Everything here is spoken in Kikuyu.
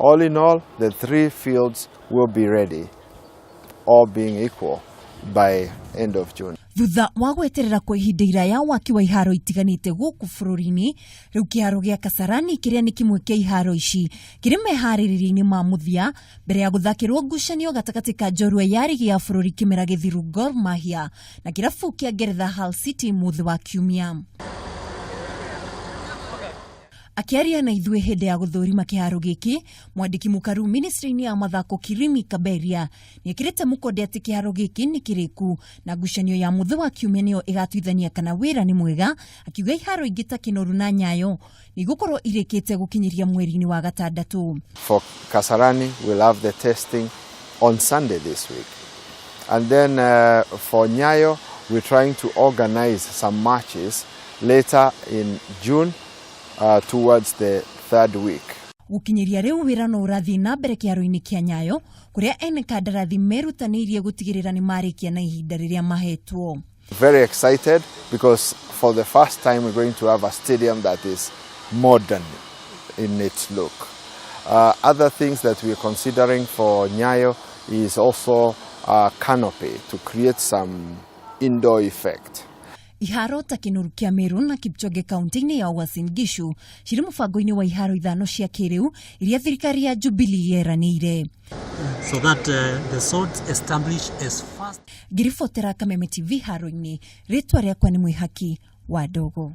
All in all, the three fields will be ready, all being equal, by end of June. Thutha wa gweterera kwa ihinda iraya waki wa iharo itiganĩte gũkũ bũrũri-inĩ, rĩu kĩharo gĩa Kasarani kĩrĩa nĩ kĩmwe kĩa iharo ici kĩrĩ meharĩrĩria-inĩ ma mũthia mbere ya gũthakĩrwo ngucanio gatagatĩ ka njorua ya rigi ya bũrũri kĩmera gĩthiru Gor Mahia na kĩrabu kĩa Ngeretha Hull City mũthĩ wa Kiumia. Akĩaria na ithuĩ hĩndĩ ya gũthũrima kĩharo gĩkĩ, mwandĩki mũkaru ministry-inĩ ya mathako Kirimi Kaberia nĩekĩrĩte mũkonde atĩ kĩharo gĩkĩ nĩ kĩrĩku na ngucanio ya mũthĩ wa Kiumia nĩyo ĩgatuithania kana wĩra nĩ mwega, akiuga iharo ingĩ ta Kĩnoru na Nyayo nĩ igũkorwo irĩkĩte gũkinyĩria mweri-inĩ wa gatandatũ. For Kasarani, we'll have the testing on Sunday this week. And then for Nyayo, we're trying to organize some matches later in June towards the third week. Gũkinyĩria rĩu wĩra no ũrathiĩ na mbere kĩharo-inĩ kĩa Nyayo kũrĩa ene kandarathi merutanĩirie gũtigĩrĩra nĩ marĩkia na ihinda rĩrĩa mahetwo. Very excited because for the first time we're going to have a stadium that is modern in its look. Other things that we're considering for Nyayo is also a canopy to create some indoor effect. Iharo ta Kĩnoru kĩa Meru na Kipchoge kaunti-inĩ ya Uasin Gishu cirĩ mũbango-inĩ wa iharo ithano cia kĩrĩu iria thirikari ya Jubilee yeranĩire. So that the salt establish as fast Ngĩribotera Kameme TV haro-inĩ, rĩtwa rĩakwa nĩ Mwĩhaki wa Ndogo.